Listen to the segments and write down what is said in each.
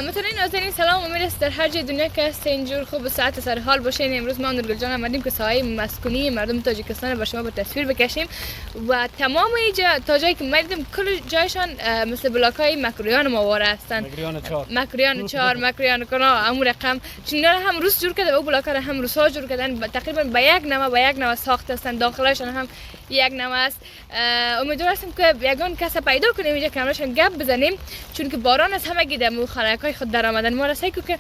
همتون نازنین سلام، امید است در هر جای دنیا که هستین جور خوب و ساعت سر حال باشین. امروز ما نورگل جان آمدیم که ساحه مسکونی مردم تاجیکستان رو به شما به تصویر بکشیم و تمام اینجا تا جایی که ما دیدیم کل جایشان مثل بلاک های مکرویان ماواره هستن. مکرویان 4، مکرویان 4، مکرویان کنا امو رقم، چون اینا هم روس جور کرده و بلاک ها هم روسا جور کردن، تقریبا به یک نوع به یک نوع ساخت هستن، داخلشان هم یک نوع است. امیدوار هستم که یگان کس پیدا کنیم اینجا که همراهشان گپ بزنیم، چون که باران از همه گیدم و خانک‌های خود در آمدن. ما را سعی که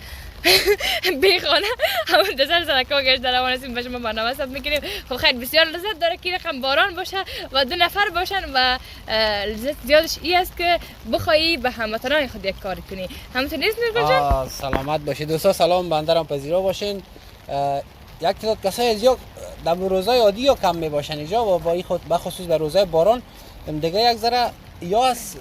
بی خانه همون دسر سرکا گشت در آمدن هستیم، به شما برنامه ثبت میکنیم. خب خیلی بسیار لذت داره که رقم باران باشه و دو نفر باشن و لذت زیادش ای است که بخوایی به هموطنان خود یک کار کنی. همونطور نیست نورگل جان؟ سلامت باشید دوستا، سلام بندرم پذیرا باشین. یک تعداد کسای زیاد در روزای عادی یا کم می باشن اینجا و با خود بخصوص در روزای باران دیگه یک ذره یا از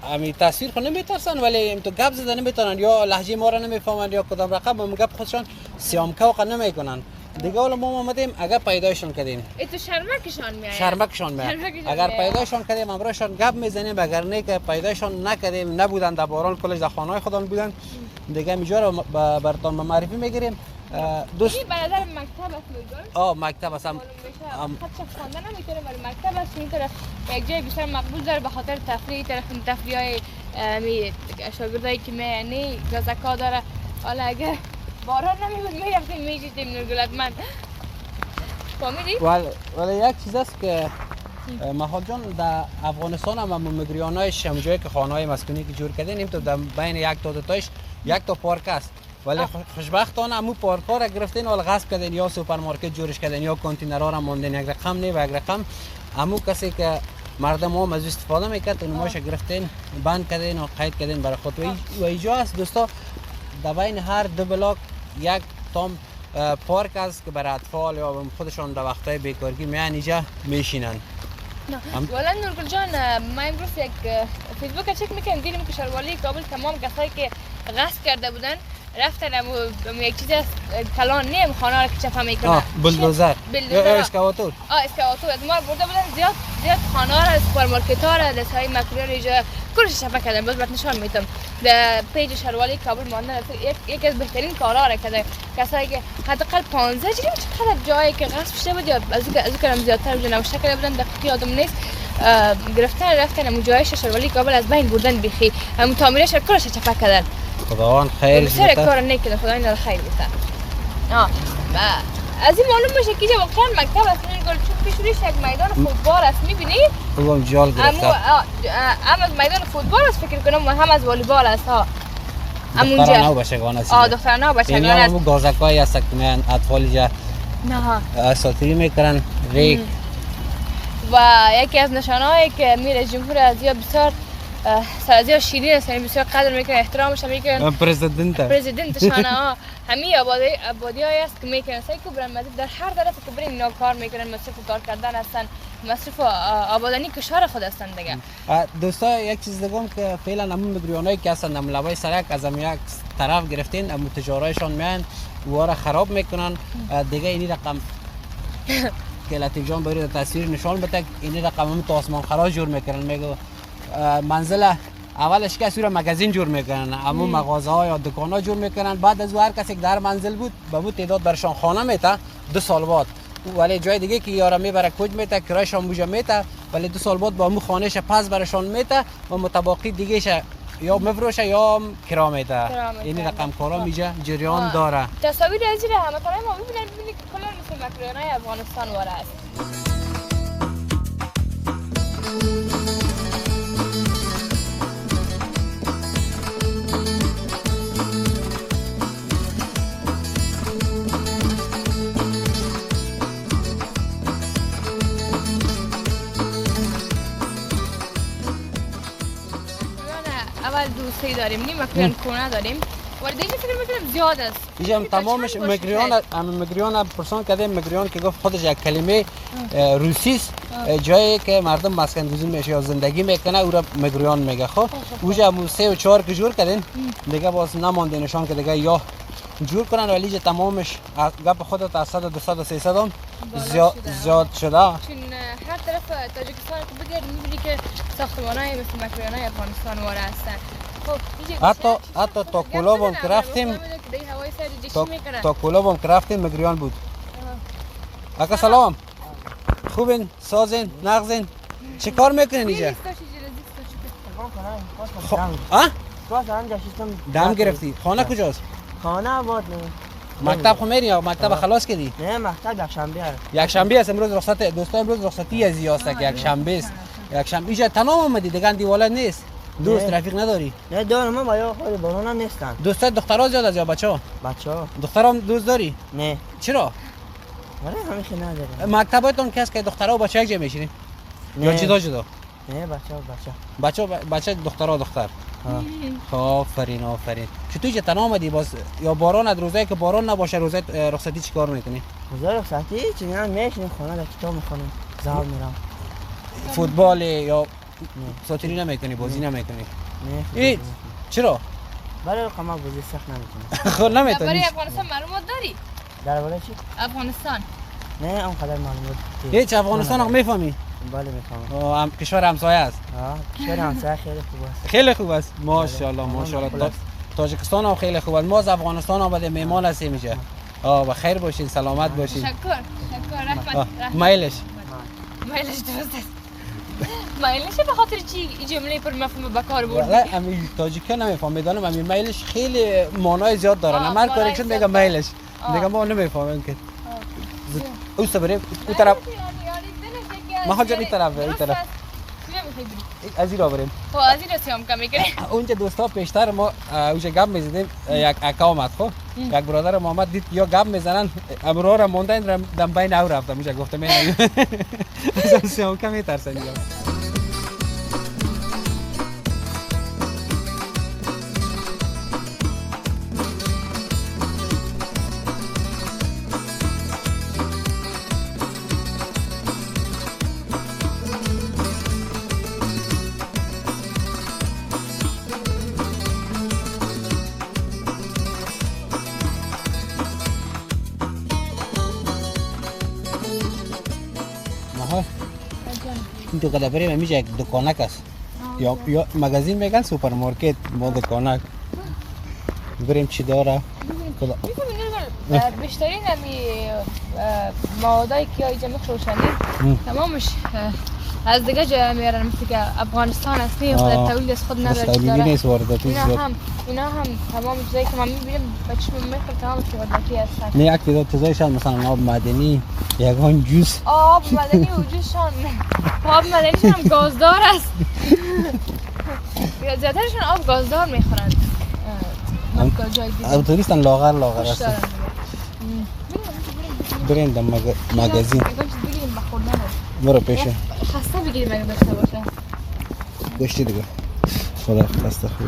امی تصویر خو نمیترسن، ولی تو گپ زدن نمیتونن یا لهجه ما را نمیفهمن یا کدام رقم هم گپ خودشان سیامکه وقت نمیکنن دیگه. حالا ما آمدیم اگر پیدایشون کردیم ای تو شرمکشان میاد، شرمکشان میاد. اگر پیدایشان کردیم همراهشان گپ میزنیم، اگر نه که پیدایشان نکردیم نبودن در باران کلش در خانه خودان بودن دیگه اینجا رو براتون معرفی میگیریم. دوست این به نظر مکتب است نورگل؟ مکتب است. هم خودش خواندن نمیتونه ولی مکتب است. این طرف یک جای بیشتر مقبول داره به خاطر تفریح، طرف تفریح های شاگردایی که میانی گازکا داره. حالا اگر باران نمیبود میرفتیم میشیدیم نورگل من فهمیدی؟ ولی یک چیز است که محال جان در افغانستان هم مگریانایش هم جایی که خانه های مسکونی که جور کردن تو در بین یک تا دو تایش یک تا پارک است، ولی خوشبختانه امو پارک ها را گرفتین ولی غصب کردین یا سوپرمارکت جورش کردین یا کانتینرها را ماندین، یک رقم نه و یک رقم امو کسی که مردم هم از استفاده میکرد اونماش گرفتین بند کردین و قید کردین برای خود. و اینجا است دوستا در بین هر دو بلاک یک تام پارک است که برای اطفال یا خودشان در وقتهای بیکارگی میان اینجا میشینن. والا نورگل جان ما امروز یک فیسبوک چک میکنیم دیدیم که شاروالی کابل تمام کسایی که غصب کرده بودن رفتن امو یک چیز کلان نیم خانه را که چفه میکنه، بلدوزر یا اسکواتور، اسکواتور از ما برده بودن زیاد زیاد خانه را، سوپرمارکت ها را، دستهای مکروی را اینجا کلش چفه کردن. باز برات نشان میدم در page شاروالی کابل ماندن یکی از بهترین کارها را کرده. کسایی که حداقل 15 جریب چقدر جایی که غصب شده بود یا از او کلام زیادتر اونجا نوشته کرده بودن، دقیق یادم نیست، گرفتن رفتن امو جایش شاروالی کابل از بین بردن بیخی، امو تعمیرش کلش چفه کردن. خداوند خیر بسیار کار نیک خدا اینا خیر بده. از این معلوم میشه که واقعا مکتب است نورگل، چون پیش روش یک میدان فوتبال است میبینی؟ اون جال گرفته. هم از میدان فوتبال است فکر کنم و هم از والیبال است ها. همونجا دخترانه و بچگان است. دخترانه و بچگان است. یعنی گازکای است که میان اطفال اینجا نه اساطیری میکنن ریک. و یکی از نشانه‌هایی که میره جمهور از یا بسیار سرازی شیرین است، یعنی بسیار قدر میکنه، احترامش میکنن. پرزیدنت شانه همین آبادی های است که میکنن. سعی کو برن در هر طرف که برین اینا کار میکنن، مصرف کار کردن هستن، مصرف آبادانی کشور خود هستن دیگه. دوستا یک چیز دیگه که فعلا همون مگریانایی که هستن در لبای سرک از هم یک طرف گرفتین امو تجارایشان میان و خراب میکنن دیگه. اینی رقم که لطیف جان برای تصویر نشان بده، اینی رقم هم تو آسمان خراش جور میکنن. میگه منزل اولش که سورا مگزین جور میکنن، امو مغازه ها یا دکان ها جور میکنن، بعد از هر کسی که در منزل بود به مو تعداد برشان خانه میته 2 سال بعد، ولی جای دیگه که یارا میبره کج میته کرایشان بوجه میته، ولی 2 سال بعد با مو خانهش پس برشان میته و متباقی دیگه ش یا مفروشه یا کرا میته. این رقم کارا میجه جریان داره. تصاویر از این همه طرف ما میبینن، میبینی که کلا مثل مکرونای افغانستان واره است. دوستی داریم، نیم مکریان کونه داریم، ولی دیگه فکر میکنم زیاد است. اینجا هم تمامش مگریان، مگریان پرسان کردیم، مگریان که گفت خودش یک کلمه روسی است، جایی که مردم مسکن گزین میشه یا زندگی میکنه او را مگریان میگه. خب اوجا هم 3 و 4 که جور کردین دیگه باز نمانده نشان که دیگه یا جور کنن، ولی تمامش گپ خودت از 100 200 300 هم زیاد شده. چون هر طرف تاجیکستان که بگردی میبینی که ساختمان‌های مثل مکریان‌های افغانستان واره هستن. حتی تا کولاب که رفتیم، تا کولاب که رفتیم مگریان بود. آقا سلام، خوبین؟ سازین؟ نغزین؟ چه کار میکنین اینجا؟ دم گرفتی؟ خانه کجاست؟ خانه آباد. مکتب خو میری یا مکتب خلاص کردی؟ نه مکتب یک شنبه است. یک شنبه است امروز رخصت دوستا، امروز رخصتی از یاست که یک شنبه است. یک شنبه اینجا تمام اومدی دیگه، دیواله نیست. دوست رفیق نداری؟ نه دارم، من با یا خود بارونم نیستن. دوستای دخترها زیاد از یا بچه‌ها؟ بچه‌ها. دخترام دوست داری؟ نه. چرا؟ آره همین که ندارم. مکتباتون کس که دخترها و بچه‌ها یک جا میشینی؟ یا جدا جدا؟ نه بچه‌ها بچه. بچه دخترها دختر. آفرین آفرین. چطور اینجا تنها آمدی باز یا باران از روزایی که باران نباشه روزای رخصتی چیکار میکنی؟ روزای رخصتی چی نه میشینم خانه در کتاب میخونم، زهاب میرم. فوتبال یا ساتری نمیکنی، بازی نمیکنی؟ نه. ای چرا؟ برای قمار بازی سخت نمیتونم. خب نمیتونی. درباره افغانستان معلومات داری؟ درباره چی؟ افغانستان. نه اونقدر معلومات. هیچ افغانستان هم میفهمی؟ بله میفهمم. کشور همسایه است. کشور همسایه خیلی خوب است. خیلی خوب است. ماشاءالله ماشاءالله. تاجیکستان هم خیلی خوب است. ما از افغانستان آمده مهمان هستیم اینجا. بخیر باشین، سلامت باشین. تشکر تشکر، رحمت. میلش. میلش درست است. میلش به خاطر چی جمله پر مفهوم به کار بردی؟ والله امی تاجیکا نمیفهم، میدانم امی میلش خیلی معنای زیاد دارن. هر کاری که میگه میلش. دیگه ما نمیفهمیم که. اوست بریم اون طرف. ما حاجت این طرف این طرف. از این را بریم. خب از این را سیام کم میکنیم. اونجا دوستا پیشتر ما اونجا گپ میزدیم، یک اکا آمد، خب یک برادر ما آمد دید یا گپ میزنن، امرو را مونده دم بین او رفتم اونجا گفتم این از سیام کم میترسن اینجا. تو که بریم میشه یک دکانک است یا مگزین میگن سوپرمارکت، ما دکانک بریم چی داره؟ بیشترین همی موادایی که اینجا میفروشند تمامش از دیگه جای میارن، مثل که افغانستان است، نه خود تولید از خود نداره، تولیدی نیست، وارداتی زیاد. اینا هم تمام چیزایی که من میبینم با چشم میخورم تمامش وارداتی هستن. نه یک تعداد چیزایشان مثلا آب معدنی، یگان جوس. آب معدنی و جوسشان، آب معدنیشان هم گازدار است. زیادترشان آب گازدار میخورند. توریستن لاغر لاغر هستن. بریم در مگزین. برو پیشه. خسته بگیریم اگه داشته باشه. گشتی دیگه. خدا خسته خوب.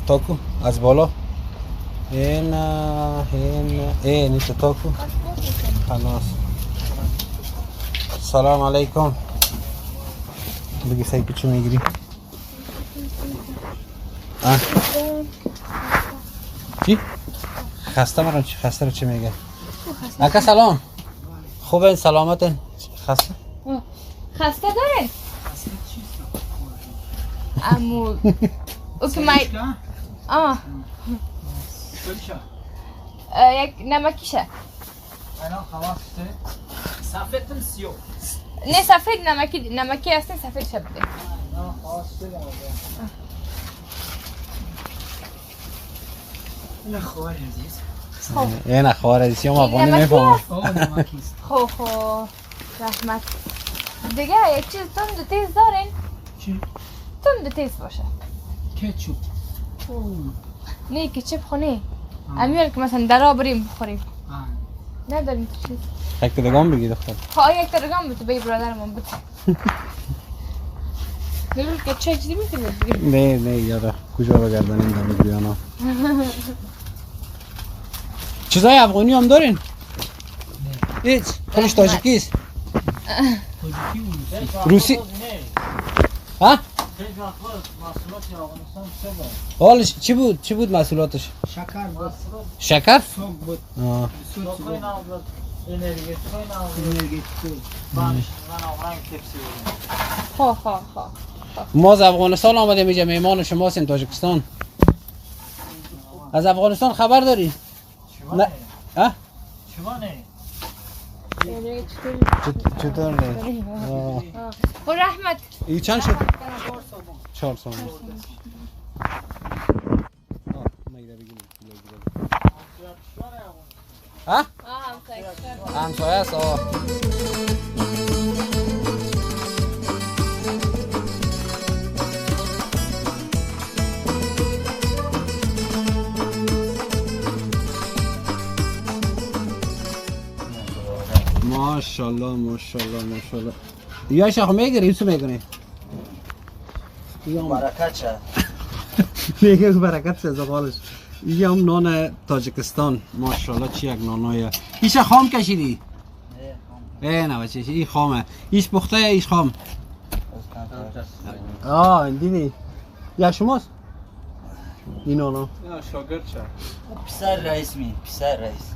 تاکو از بالا. این این این تاکو. خلاص. سلام علیکم. بگی سعی چی میگیری؟ چی؟ خسته مرم چی؟ خسته رو چی میگه؟ اکا سلام. خوبین؟ سلامتین؟ خسته؟ خسته داره؟ امو اوکی مای آه یک نمکیشه. سفیدم سیاه. نه سفید نمکی، نمکی هستن سفید شد بده. نه خواهر عزیز. نه خواهر عزیز یا افغانی نمیفهمم. خو خو رحمت. دیگه یک چیز تند تیز دارین؟ چی؟ تند تیز باشه. کچوب. نه کچوب خو نه. امیال که مثلا درا بریم بخوریم. نداریم تو چیز. یک تلگرام بگی دختر. ها یک تلگرام بده به برادرمون بده. نگو که چه چیزی میتونی بگی؟ نه نه یارا کجا بگردن این دم بیانا. چیزای افغانی هم دارین؟ نه. هیچ خودش تاجیکی است. روسی. ها؟ حالش چی بود؟ چی بود محصولاتش؟ شکر بود. شکر؟ سوق بود. ها ها ها. ما از افغانستان آمدیم اینجا، میمان شما هستیم تاجیکستان. از افغانستان خبر داری؟ نه. ها؟ شما نه. چطور نه؟ خب رحمت. این چند شد؟ 4 سوم. ها؟ همسایه است. ماشاءالله ماشاءالله ماشاءالله. یا شاخ میگیری چه میکنی؟ برکت چه؟ میگه برکت چه زغالش. این هم نان تاجیکستان ماشاءالله چی یک نانایه. ایش خام کشیدی؟ نه نه بچه این خامه. ایش پخته ایش خام؟ آه دیدی؟ یا شماست؟ این نانا؟ شاگرد چه؟ پسر رئیس می، پسر رئیس.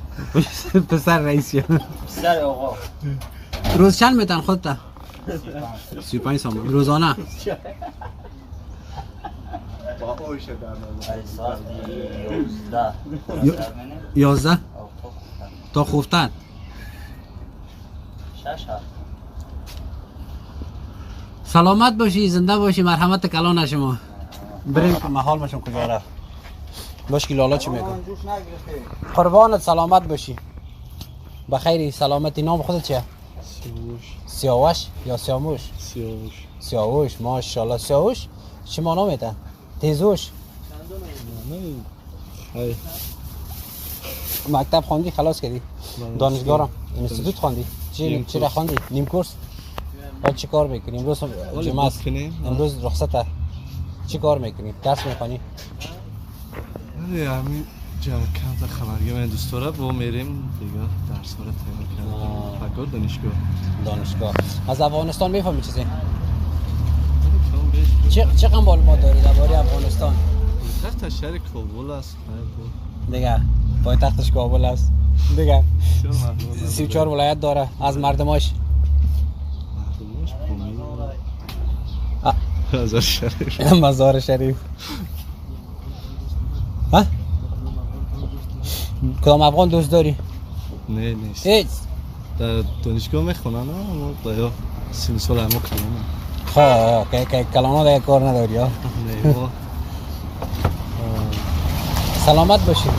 پسر رئیس پسر آقا. روز چند میتن خودت؟ 35 سوم روزانه. 11 تا خوفتن. سلامت باشی، زنده باشی، مرحمت کلان شما. بریم که محال مشم کجا رفت. باش که لالا چی میگه؟ قربانت، سلامت باشی. بخیری، سلامتی. نام خودت چیه؟ سیاوش. سیاوش یا سیاموش؟ سیاوش. سیاوش ماشاءالله. سیاوش چی معنا میده؟ تیزوش. مکتب خواندی خلاص کردی؟ دانشگاه را انستیتوت خواندی؟ چی را خواندی؟ نیم کورس. بعد چی کار میکنی؟ امروز جمعه است. امروز رخصته. چی کار میکنی؟ درس میخوانی؟ نه همین جا کم خبرگی من دوست داره با میریم دیگه درس رو تیار کردم. فقط دانشگاه. دانشگاه. از افغانستان میفهمی چیزی؟ چه قم معلومات داری درباره افغانستان؟ پایتخت شهر کابل است. دیگه پایتختش کابل است. دیگه 34 ولایت داره. از مردماش مزار شریف. مزار شریف. ها؟ کدام افغان دوست داری؟ نه نیست. هیچ. در دانشگاه میخونن اما تا سن سال همه کلانه. خب که کلانه دیگه کار نداری ها؟ نه. سلامت باشی.